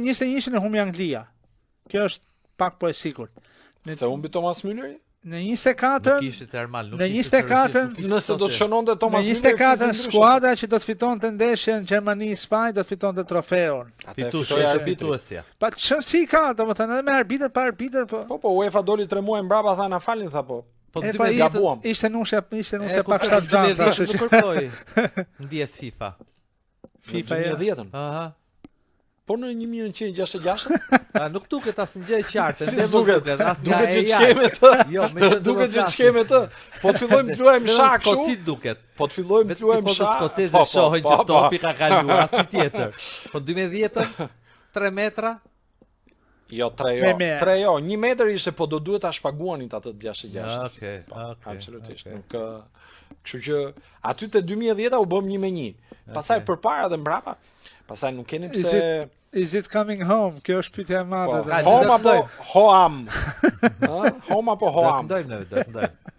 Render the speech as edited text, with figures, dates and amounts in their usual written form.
21-shin e humbi Anglia. Kjo është pak po e sigurt. Në Se humbi Thomas Müller? Në 24 Nuk ishte termal, nuk në ishte 24 nuk ishte Nëse do të sote. shënonte Në Thomas Müller, 24 fliste ndryshe. skuadra që do të fitonte ndeshjen Gjermani-Spanjë do të fitonte trofeun. Atë e Fitues, fitoi ishte arbitri. fituesja. Pa ç'rëndësi ka, domethënë edhe me arbitër pa arbitër, po. Po po, UEFA doli 3 muaj mbrapa tha na falin tha po. Po E, pa, 2010 gabuam. Ishte nusja E, pak kuptoj, shtatzan, pra, 2010 kështu nuk që kërkoi ndjes FIFA. FIFA në ja. 2010-ën. Aha. Po në 1966 A nuk duket asnjë gjë e qartë, Si ende mos s'duket? duket, as nga Duket që AI. ç'ke me të. Jo, me që Duket që ç'ke me të. Po të fillojmë të luajmë Vetëm shah kështu. Skoci duket. Po të fillojmë të Vetëm luajmë tifozët shah. skoceze Po, po, shohin po, që po. topi ka kaluar, asnjë tjetër. Po 2010-ën 3 metra, Jo, 3 jo. Me, me. 3 jo, 1 metër ishte, po do duhet ta shpaguanin atë të 66. Okej, Po, okej, absolutisht. okej. Nuk kështu që aty te 2010-a u bëm 1 me 1. Pastaj përpara dhe mbrapa, pastaj nuk keni Is pse Is it coming home? Kjo është pyetja e madhe. Po, domethënë. home do apo të hoam? Ë? Home apo do të hoam? ndojmë neve, do të ndojmë.